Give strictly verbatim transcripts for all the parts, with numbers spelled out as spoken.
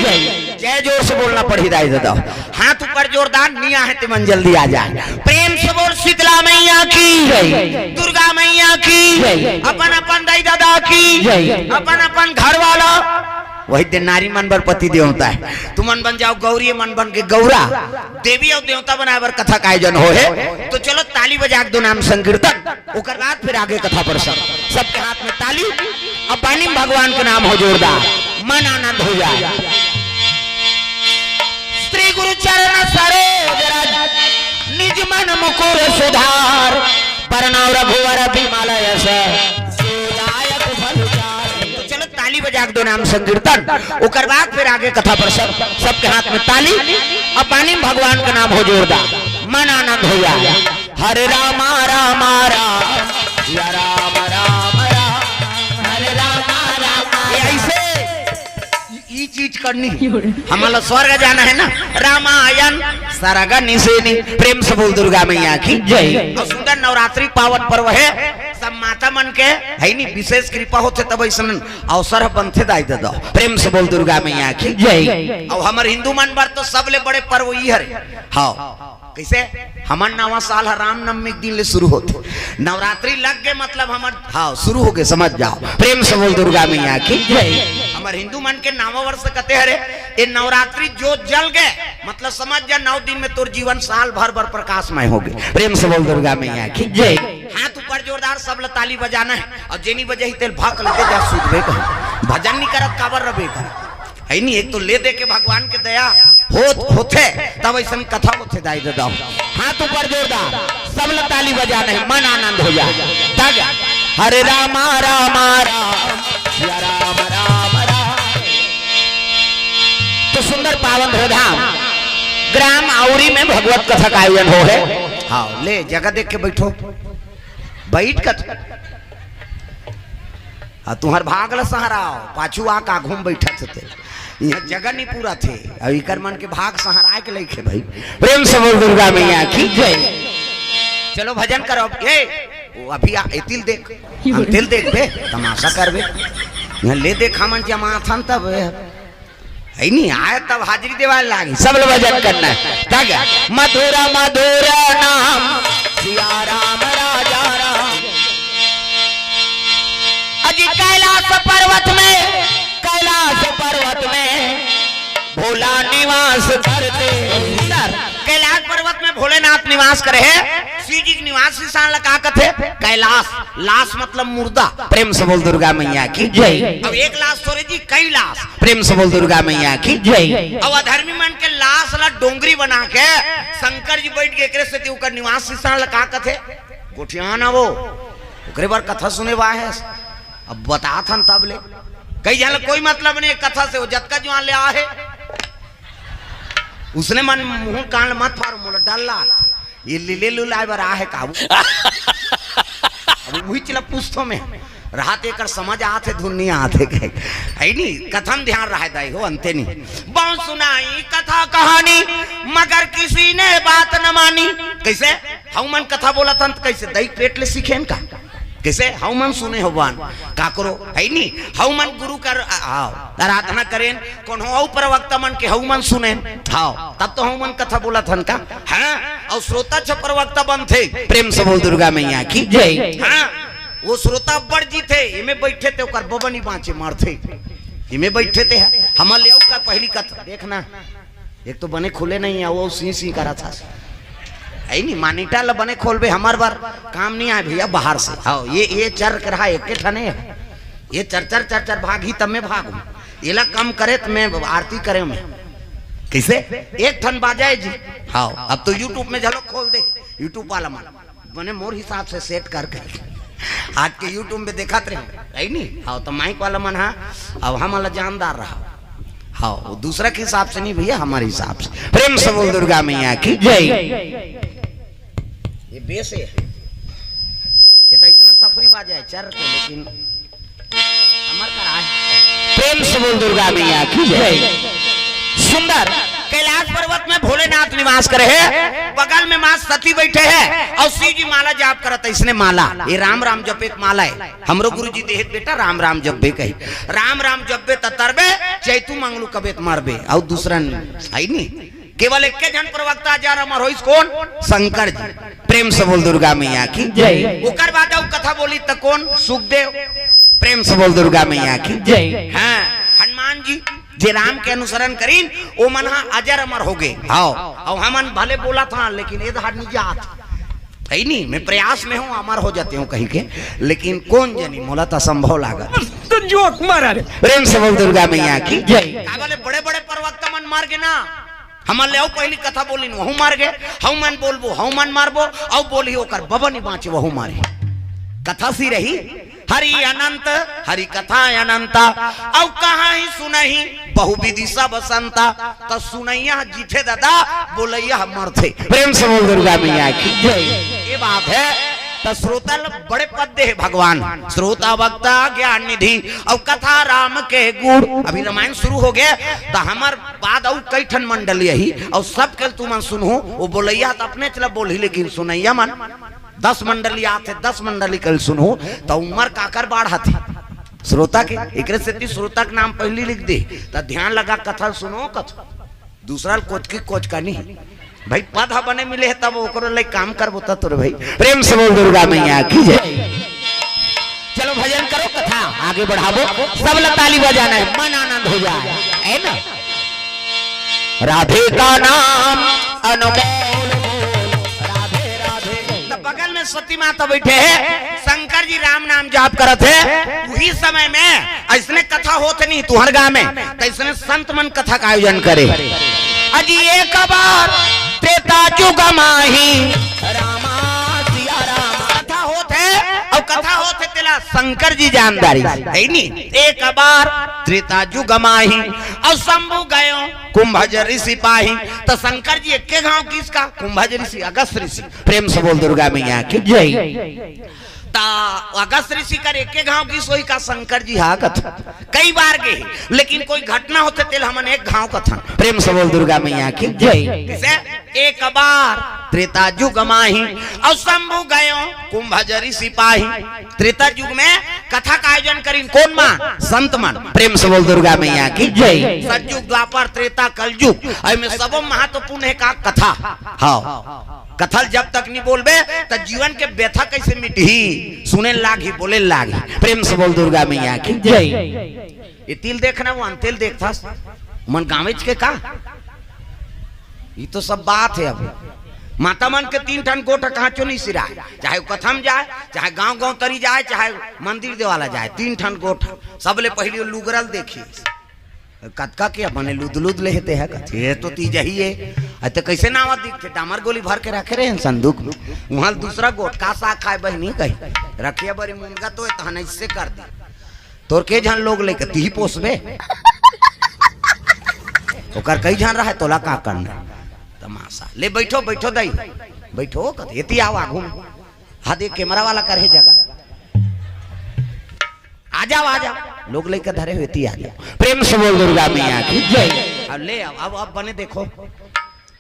जय। जय जोर से बोलना पड़ही दाई ददा। हाथ ऊपर जोरदार, निया हे ते मन जल्दी आ जाए। प्रेम से बोल शीतला मैया की जय। दुर्गा मैया की जय। अपन अपन दाई ददा की जय। अपन अपन घर वाला। वही दिन नारी मन बर पति देवता हे। तुमन बन जाव गौरी, मन बन के गौरा। देवी अउ देवता बनाए बर कथा का आयोजन होहे। तो चलो ताली बजा के दो नाम संकीर्तन, ओकर बाद फिर आगे कथा प्रसंग। सबके हाथ में ताली, अब बानी में भगवान के नाम हो जोरदार, मन आनंद हो जाए। श्री गुरु चरण सरोज रज, निज मन मुकुर सुधार, बरनउँ रघुवर बिमल यश, जो दायक फल चारि। तो चलो ताली बजा के दो नाम संकीर्तन, ओकर बाद फिर आगे कथा प्रसंग। सबके हाथ में ताली, अब बानी में भगवान के नाम हो जोरदार, मन आनंद हो जाए। हरे रामा रामा राम, या राम राम राम, हरे रामा रामा। ये ऐसे ई चीज करनी। हमला स्वर्ग जाना हे ना, रामायण सरग निसेनी। प्रेम से बोल दुर्गा मैया की जय। अउ सुंदर नवरात्रि पावन पर्व हे, सब माता मन के हे नी विशेष कृपा होथे, तब अइसन अवसर ह बनथे दाई ददा। प्रेम से बोल दुर्गा मैया की जय। अउ हमर हिंदू मन बर तो सबले बड़े पर्व ई हरे। हाँ, कइसे? हमर नवा साल ह रामनवमी के दिन ले शुरू होथे, नवरात्रि लग गे, मतलब हमर, हाँ, शुरू हो गे, समझ जाव। प्रेम से बोल दुर्गा मैया की जय। हमर हिंदू मन के नवा वर्ष कथे हरे, ये नवरात्रि जोत जल गे, मतलब समझ जा, नौ दिन में तोर जीवन साल भर बर प्रकाशमय हो गे। प्रेम से बोल दुर्गा मैया की जय। हाथ ऊपर जोरदार, सब ल ताली बजाना हे, अउ जेनी बजाही तेल भक लेते जा, सुधबे कहीं भजन नहीं करत, काबर रबे कहीं। हे नी, एक तो ले दे के भगवान के दया होत होथे, तब अइसन कथा होथे दाई ददा। हाथ ऊपर जोरदार, सब ल ताली बजाना हे, मन आनंद हो जाए। तब हरे रामा रामा राम, या राम राम राम। तो सुंदर पावन धरोधाम ग्राम आउरी में भगवत कथा का आयोजन होहे। हाँ, ले जगह देख के बैठो, बैठ कथा। आ, तुहर भाग ल सहराव, पाछू आ का घूम बैठत हे ते। इहाँ जगह नहीं पूरा थे, अउ इकर मन के भाग सहराए के लइके भाई। प्रेम से बोल दुर्गा मैया की जय। चलो भजन करो। ए, वो अभी आ, ए तिल देख, हम तिल देखबे, तमाशा करबे। इहाँ ले देख, हमन जमाथन तब हे नी, आय तब हाजिरी देवाल लागी, सब ल भजन करना हे। तब मधुर मधुर नाम सिया राम राजा राम। अजी कैलाश पर्वत में, कैलाश पर्वत में भोला निवास करते। सुंदर। कैलाश पर्वत में भोलेनाथ निवास करे हे। शिव जी के निवास स्थान ल का कथे? कैलाश। लाश मतलब मुर्दा। प्रेम से बोल दुर्गा मैया की जय। अब एक लाश थोरे जी, कई लाश। प्रेम से बोल दुर्गा मैया की जय। अब अधर्मी मन के लाश ला डोंगरी बना के शंकर जी बैठ के, एकरे सेती ओकर निवास स्थान ला का कथे? गोठियान आवो, ओकरे बर कथा सुने वा हे। अब बतात हन तब ले, कई झन ला कोई मतलब नहीं कथा से, वो जतका जुआन ले आहे, उसने मन मुंह कान मत फारो, मोला डर लाग। ये लीले लुलाए बर आहे का? अब उही चला पूछतो में, राहत एकर समझ आत हे, धुन नहीं आत हे कहे। हे नी, कथा म ध्यान रहे दाई हो, अंते नहीं। बहुत सुनाई कथा कहानी, मगर किसी ने बात न मानी। कइसे? हउ मन कथा बोलत हन, कइसे? दई पेट ले सीखेन का? कइसे? हउ मन सुने होवन काकरो, हे नी? हउ मन गुरु कर, आ, आ, आराधना करेन, कोनो अउ प्रवक्ता मन के हउ मन सुनेन। हाँ, तब तो हउ मन कथा बोलत हन का? हाँ, अउ श्रोता छ प्रवक्ता बनथे। प्रेम से बोल दुर्गा मैया की जय। हाँ, वो श्रोता अब्बड़ जी थे, एमे बैठे थे, ओकर बबनी बाँचे मरथे। एमे बैठे थे, हमर ले अउ का पहली कथा देखना। एक तो बने खुले नहीं हे, वो सी सी करा था। हे नी, मानिटा ला बने खोलबे, हमर बर काम नहीं आए भैया, बाहर से। हाँ, ये, ये चर के रहा एक के ठने हे। ये चर चर चर चर भागही तब मैं भागूं। एला कम करे त मैं आरती करे मैं। कइसे? एक ठन बाजा हे जी। हाँ, अब तो YouTube में झलो खोल दे, YouTube वाला मन। बने मोर हिसाब से सेट करके। आज के YouTube में देखत रहे, हे नी? हाँ, तो माइक वाला मन हा, अब हमला जानदार रहा। हाँ, वो दूसरा के हिसाब से नहीं भैया, हमर हिसाब से। प्रेम से बोल दुर्गा मैया की जय। ये बेस हे। ये तो अइसना सफरी बाजा हे, चर के, लेकिन हमर करा हे। प्रेम से बोल दुर्गा मैया की जय। सुंदर। कैलाश पर्वत में भोलेनाथ निवास करे हे, बगल में माँ सती बैठे हे अउ शिव जी माला जाप करत हे। इसने माला, ये राम राम जपे के माला हे। हमरो गुरु जी देहे त बेटा राम राम जपबे कही, राम राम जपबे त तरबे, चैतू मंगलू कबे त मरबे, अउ दूसरा नहीं हे नी। केवल एक्के झन प्रवक्ता अजर अमर होइस, कोन? शंकर जी। प्रेम से बोल दुर्गा मैया की जय। ओकर बाद अउ कथा बोली त कोन? सुखदेव। प्रेम से बोल दुर्गा मैया की जय। हाँ, हनुमान जी जे राम के अनुसरण करिन, ओ मन हा अजर अमर हो गे। हाँ, अउ हमन भले बोलत हन, लेकिन ए डहर नहीं जात हे नी, मैं प्रयास में हूँ, अमर हो जाते हूँ कही के, लेकिन कोन जनी, मोला त असंभव लागत। तो जोक मारा रे। प्रेम से बोल दुर्गा मैया की जय। का बोले, बड़े बड़े प्रवक्ता मन मर गे ना, हमन ले अउ पहिली कथा बोलिन, वहू मर गे, हऊ मन बोलबो, हऊ मन मरबो, अउ बोलही ओकर बबा नहीं बाँचे, वहू मरे। कथा सी रही, हरि अनंत, हरि कथा अनंता, अउ कहाहीं सुनही बहुविधि सब संता। त सुनइया ह जीथे दादा, बोलइया ह मरथे। प्रेम से बोल दुर्गा मैया की जय। ये बात हे, त श्रोता ल बड़े पद दे हे भगवान, श्रोता वक्ता ज्ञान निधि, अउ कथा राम के गुण। अभी रामायण शुरू हो गे, त हमर बाद अउ कई ठन मंडली आही, अउ सब के तुमन सुनहू, वो बोलइया त अपने चला बोलही, लेकिन सुनइया मन दस मंडली आथे, दस मंडली कल सुनहू, त उमर काकर बाढ़त हे? श्रोता के। एकरे सेती श्रोता के नाम पहिली लिख दे, त ध्यान लगा कथा सुनो, कथा दूसरा ल कोचकी कोचका नहीं। भाई, पद ह बने मिले हे, तब ओकरो ले काम करबो त तोरे भाई। प्रेम से बोल दुर्गा मैया की जय। चलो भजन करो, कथा आगे बढ़ाबो, सब ला ताली बजाना हे, मन आनंद हो जाए, हे ना? राधे का नाम अनमोल बोल, राधे राधे। त बगल में सती माता बैठे हे, शंकर जी राम नाम जाप करत हे। उही समय में अइसने कथा होत नहीं तुहर गाँव में, त अइसने संत मन कथा का आयोजन करे। अजी एक बार त्रेता जुग माही, रामा सिया राम। कथा होत हे, अउ कथा होत हे तेला शंकर जी जानदारी, हे नी? एक बार त्रेता जुग माही, अउ शंभु गयो कुंभज ऋषि पाही। त शंकर जी एक्के घांव गिस का, कुंभज ऋषि, अगस्त ऋषि। प्रेम से बोल दुर्गा मैया की जय। त अगस्त ऋषि कर एक्के घांव गिस होही का शंकर जी? हाँ कथा, कई बार गे हे, लेकिन कोई घटना होथे तेल हमन एक घांव कथन। प्रेम से बोल दुर्गा मैया की जय। जैसे एक बार त्रेता जुग माही, अउ शंभु गयो कुंभज ऋषि पाही। त्रेता जुग में कथा का आयोजन करिन कोन मन? संत मन। प्रेम से बोल दुर्गा मैया की जय। सतयुग, द्वापर, त्रेता, कलयुग, एमे सबो महत्वपूर्ण हे का? कथा। हाँ, कथा ल जब तक नहीं बोलबे त जीवन के व्यथा कैसे मिटही? सुने लागही, बोले लागही। प्रेम से बोल दुर्गा मैया की जय। ये तिल देखना, वो अंतिल देखथस, मन गाँवेच के का? ये तो सब बात हे। अब माता मन के तीन ठन गोठ कहाँ चो नहीं सिराय, चाहे वो कथा म जाय, चाहे गाँव गाँव तरी जाय, चाहे मंदिर देवाला जाय, तीन ठन गोठ। सबले पहिली वो लुगरा ल देखही, कतका के बने लुद लुद ले हे ते ह, कथे, "ये तो तीजही हे।" अ, ते कैसे नावा दिखथे? डामर गोली भर के रखे रहे हैं संदूक में, वहाँ दूसरा गोठ का साग खाय बहिनी कही, रखिया बरी मुनगा तो तहन ऐसे कर दी। तोर के झन लोग लेके तीही पोसबे? ओकर कई झन रहे, तोला का करना? तमाशा। ले बैठो, बैठो दाई, बैठो, कथे, "एती आओ आगू में।" हाँ, देख, कैमरा वाला कर हे जगह। आ जाओ, आ जाओ, लोग लेके धरे हो, एती आ जाओ। प्रेम से बोल दुर्गा मैया की जय। अब ले आओ, अब, अब बने देखो,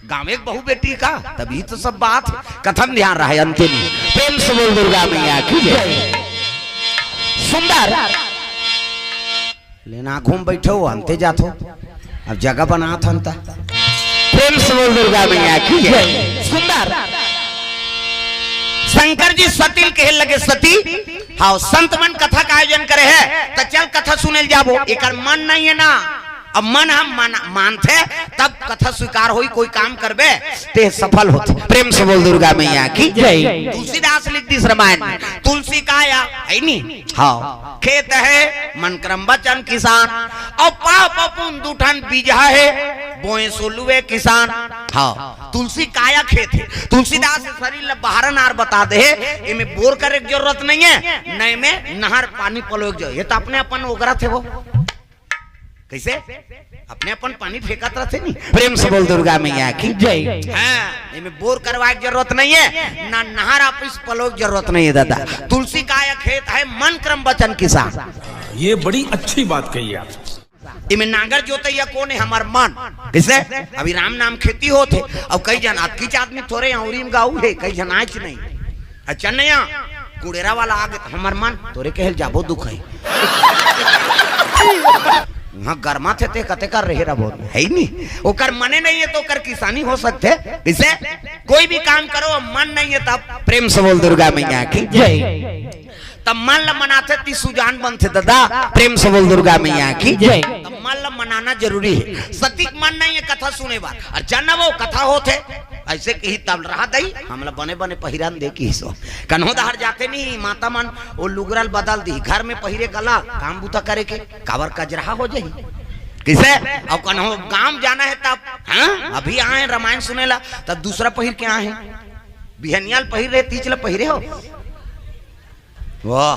गाँव एक बहू बेटी का, तभी तो सब बात हे। कथा म ध्यान रहे अंतिम। प्रेम से बोल दुर्गा मैया की जय। सुंदर। लेना घूम बैठो, अंते जाथो। अब जगह बनात हन त। प्रेम से बोल दुर्गा मैया की जय। सुंदर। शंकर जी सती ल कहे लगे, "सती, हाँ, संत मन कथा का आयोजन करे हे, त चल कथा सुने ल जाबो।" एकर मन नहीं हे ना, अब मन हम मान, मानथे, तब कथा स्वीकार होई, कोई काम करबे, ते सफल होथे। प्रेम से बोल दुर्गा मैया की जय। तुलसीदास लिख दिस रामायण में, तुलसी काया, हे नी? हाँ। खेत हे मन क्रम वचन किसान, अउ पाप पुन दुठन बीजा हे, बोए सो लुए किसान। हाँ, तुलसी काया खेत हे। तुलसीदास शरीर ल बहारन आर बता दे हे, एमे बोर करे के जरूरत नहीं हे, न एमे नहर पानी पलोए के जरूरत। ये तो अपने अपन ओगरत हे वो। कैसे? अपने अपन पानी फेंकत रहथे नी। प्रेम से बोल दुर्गा मैया की जय। हाँ, एमे बोर करवाए के जरूरत नहीं हे, ना नहर आप इस पलोए के जरूरत नहीं हे दादा। तुलसी काया खेत हे मन क्रम वचन किसान। ये बड़ी अच्छी बात कही आप। इमे नांगर जोतैया कोन हे? हमर मन। कइसे? अभी राम नाम खेती होत हे, अउ कई झन अतकीच आदमी थोरे अंगुरी म गाऊ हे, कई झन आयच नहीं। अच्छा नया कुड़ेरा वाला आगे त हमर मन तोरे कहे ल जाबो दुखई। उहाँ गरमाथे ते कते कर रहे रबो, हे ही नहीं। ओकर मने नहीं हे त ओकर किसानी हो सकथे। कइसे? कोई भी काम करो, मन नहीं हे तब। प्रेम से बोल दुर्गा मैया की। जय। तब मन ल मनाथे ती सुजान बनथे दादा। प्रेम से बोल दुर्गा मैया की। जय। तब मन ल मनाना जरूरी हे। सतीक मन नहीं हे कथा सुने बर, अउ चल न वो कथा होथे। अइसे कही तब रहा दई, हमला बने बने पहिरन दे किहिस। कन्हो डहर जाथे नहीं, माता मन वो लुगरा ल बदल दी, घर में पहिरे कला, काम बूता करे के, काबर कजरहा हो जाही। कइसे? अउ कन्हो गांव जाना हे तब, हाँ? अभी आए रमायन सुने ला, तब दूसरा पहिर के आए। बिहनिया ल पहिर रहे, तीज ल पहिरे हो। वाह,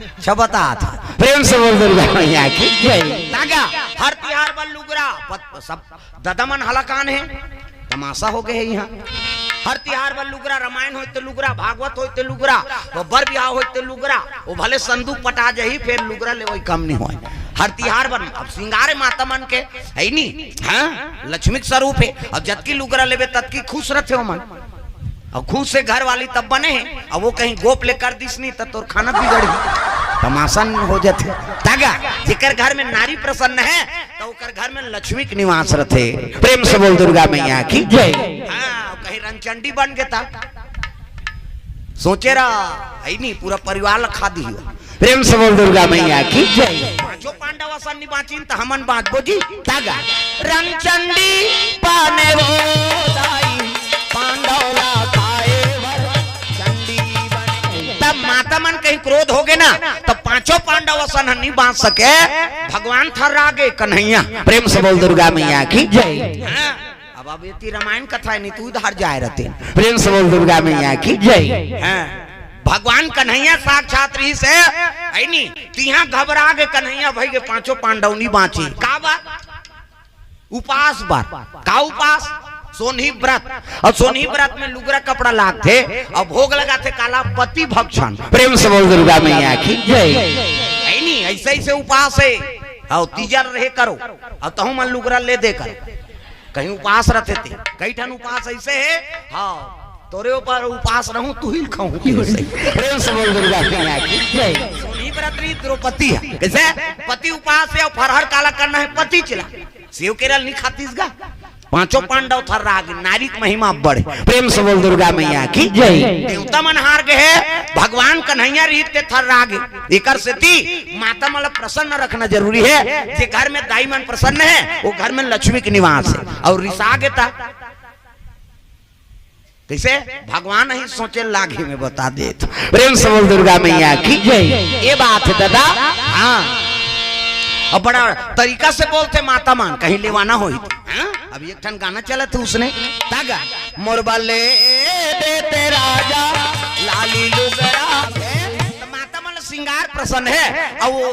अच्छा बतात। प्रेम से बोल दुर्गा मैया की। जय। तागा, हर तिहार बर लुगरा, पत-, सब ददा मन हलाकान हे, तमाशा हो गए हे इहाँ। हर तिहार बर लुगरा, रमायन होय ते लुगरा, भागवत होय ते लुगरा, वो बर बिहाव होय ते लुगरा, वो भले संदूक पटा जाही, फेर लुगरा लेवई कम नहीं होय। हर तिहार बर अब सिंगारे माता मन के, हे नी? हाँ, लक्ष्मी के स्वरूप हे। अब जतकी लुगरा लेबे, ततकी खुश रथे ओमन। अउ खुद से घर वाली तब बने हे, अउ वो कहीं गोप ले कर दिस नहीं, त तोर खाना बिगड़ही, तमाशा नहीं हो जाथे। तागा, जेकर घर में नारी प्रसन्न हे, त ओकर घर में लक्ष्मी के निवास रथे। प्रेम से बोल दुर्गा मैया की। जय। हाँ, कहीं रंगचंडी बन गे त सोचे रहा, हे नहीं, पूरा परिवार ल खा दिही। प्रेम से बोल दुर्गा मैया की। जय। पांचों पांडव असन नहीं बांचिन त हमन बांचबो जी। तागा, रंगचंडी बने वो दाई, पांडव ला खाए बर चंडी बने। तब माता मन कहीं क्रोध हो गे ना, तब पांचों पांडव असन ह नहीं बांच सके, भगवान थर्रा गे कन्हैया। प्रेम से बोल दुर्गा मैया की। जय। हाँ, अब, अब एती रमायन कथा हे नहीं, तू उधर जाए रहिते। प्रेम से बोल दुर्गा मैया की। जय। हाँ, भगवान कन्हैया साक्षात रहिस हे, हे नहीं, तिहाँ घबरा गे कन्हैया भई गे पांचों पांडव नहीं बांचे। का बात? उपास बर। का उपास? सोनही व्रत। अउ सोनही व्रत में लुगरा कपड़ा लागथे, अउ भोग लगाथे काला? पति भक्षण। प्रेम से बोल दुर्गा मैया की। जय। हे नहीं, अइसे, अइसे उपास हे। अउ तीजा रहे करो, अउ तहूँ मन लुगरा ले दे करो। कहीं उपास रथे ते, कई ठन उपास अइसे हे। हाँ, तोरे ऊपर उपास रहूं, तू ही खाऊं। प्रेम से बोल दुर्गा मैया की। जय। सोनही व्रत रही द्रौपदी हे। कइसे? पति उपास हे अउ फरहर काला करना हे, पति चिला। सेव केरा ल नहीं खातिस गा। पांचों पांडव थर्रा गे, नारी के महिमा अब्बड़ हे। प्रेम से बोल दुर्गा मैया की। जय। देवता मन हार गे हे, भगवान कन्हैया रहिस ते थर्रा गे। एकर सेती माता मन ल प्रसन्न रखना जरूरी हे। जे घर में दाई मन प्रसन्न हे, वो घर में लक्ष्मी के निवास हे। अउ रिसा गे त कइसे? भगवान ही सोचे लागही, मैं बता देत हूँ। प्रेम से बोल दुर्गा मैया की। जय। ये बात हे दादा। हाँ, अब बड़ा तरीका से बोलथे माता मन, कहीं लेवाना होही। हाँ? अब एक ठन गाना चलत हे उसने। तागा, मोर बर ले देते राजा लाली लुगरा। त माता मन सिंगार प्रसन्न हे, अउ वो,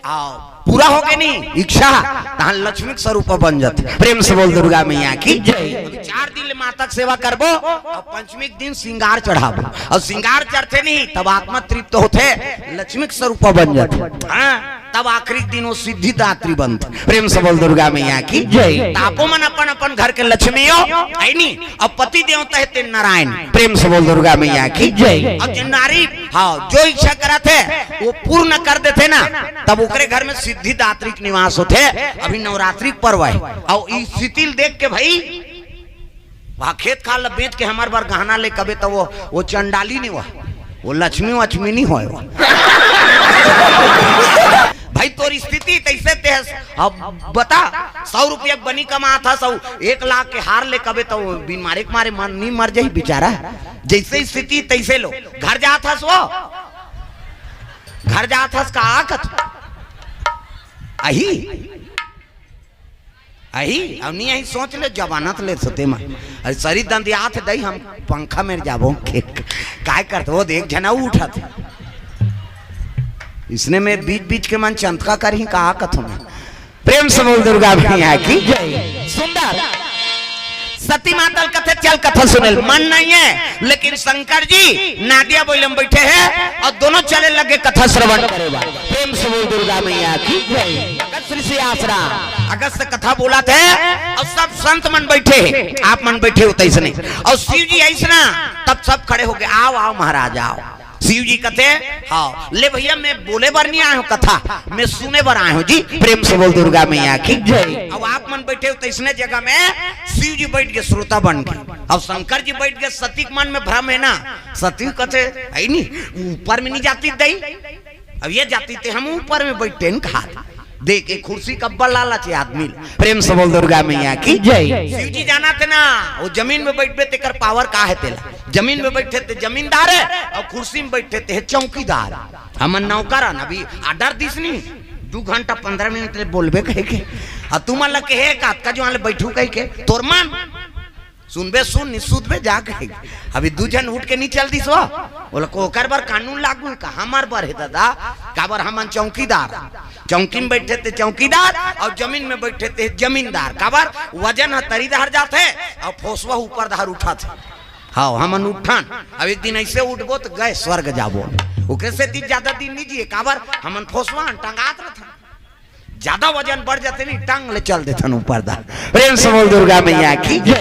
अउ पूरा हो गे नहीं इच्छा, तहां लक्ष्मी के स्वरूप बन जाथे। प्रेम से बोल दुर्गा मैया की। जय। अभी चार दिन ले माता के सेवा करबो, अउ पंचमी के दिन सिंगार चढ़ाबो, अउ सिंगार चढ़थे नहीं, तब आत्मा तृप्त होथे, लक्ष्मी के स्वरूप बन जाथे। हाँ, तब आखिरी दिन वो सिद्धिदात्री बनथे। प्रेम से बोल दुर्गा मैया की। जय। त आपो मन अपन अपन घर के लक्ष्मी हो, हे नहीं? अउ पति देवता हे ते नारायण। प्रेम से बोल दुर्गा मैया की। जय। अउ जे नारी, हाँ, जो इच्छा करत हे, वो पूर्ण कर देथे ना, तब ओकरे घर में सिद्धिदात्री के निवास होथे। अभी नवरात्रि के पर्व हे, अउ ई स्थिति ल देख के भई, वहाँ खेत खार ल बेच के हमर बर गहना ले कबे, त वो, वो चंडाली नहीं, वो, वो लक्ष्मी वक्ष्मी नहीं होय वो। भई तोर स्थिति तइसे ते हस, अब बता, सौ रुपया के बनी कमात हस, अउ एक लाख के हार ले कबे, त वो बिन मारे के मारे मन नहीं मर जाही बेचारा। जइसे स्थिति तइसे लो। घर जात हस वो, घर जात हस का कथ? अही, अही, अब नहीं अही, सोच ले, जमानत ले सोते में। अरे सरी दंदियात दई, हम पंखा में जाबो। के-, काय करत हो, देख जना उठत। इसने में बीच बीच के मन चंतका करही, का कथों में। प्रेम से बोल दुर्गा मैया की। जय। सुंदर। सती माता ल कथे, चल कथा सुने ल। मन नहीं हे, लेकिन शंकर जी नादिया बोले में बैठे हे अउ दोनों चले लगे कथा श्रवण करे बर। प्रेम से बोल दुर्गा मैया की। जय। श्री आसरा। अगस्त कथा बोलथे अउ सब संत मन बइठे हे, आप मन बइठे हो तइसने, अउ शिव जी अइसना, तब सब खड़े हो गे, "आओ, आओ महाराज, आओ।" शिव जी कथे, "हाँ, ले भइया, मैं बोले बर नइ आए हँव कथा, मैं सुने बर आए हँव जी।" प्रेम से बोल दुर्गा मैया की जय। अब आप मन बइठे हो तइसने जगह में शिव जी बइठ गे, श्रोता बन गे। अब शंकर जी बइठ गे, सती के मन में भ्रम हे ना, सती कथे, "हइ नी, ऊपर में नइ जातिस दई।" अब ये जातिस ते हम ऊपर में बइठतेन कहा। देख, ए कुर्सी के अब्बड़ लालच हे आदमी ल। प्रेम से बोल दुर्गा मैया की जय। शिव जी जानथे ना, ओ जमीन में बइठबे तेकर power का हे तेला। जमीन में बइठे ते जमींदार हे, अउ कुर्सी में बइठे ते हे चौकीदार। हमन नौकर हन, अभी order दिस नी, दू घंटा पंद्रह मिनट ले बोलबे कहिके। अउ तुमन ला कहे का, का जो ले बइठू कहिके, तोर मन सुनबे सुन, नइ सुनबे जा कहे। अभी दू झन उठ के नइ चल दिस हो। ओला को ओकर बर कानून लागू हे का? हमर बर हे दादा, काबर हमन चौकीदार। चौकी में बइठे ते चौकीदार अउ जमीन में बइठे ते जमींदार। काबर वजन ह तरी डहर जाथे अउ फोसवा ऊपर डहर उठथे। हाँ, हमन उठन। अब एक दिन अइसे उठबो त गए स्वर्ग जाबो। ओकरे सेती जादा दिन नइ जिए, काबर हमन फोसवा हन, टंगात रथन। जादा वजन बढ़ जाथे नी, टांग ले चल देथन ऊपर डहर। प्रेम से बोल दुर्गा मैया की जय।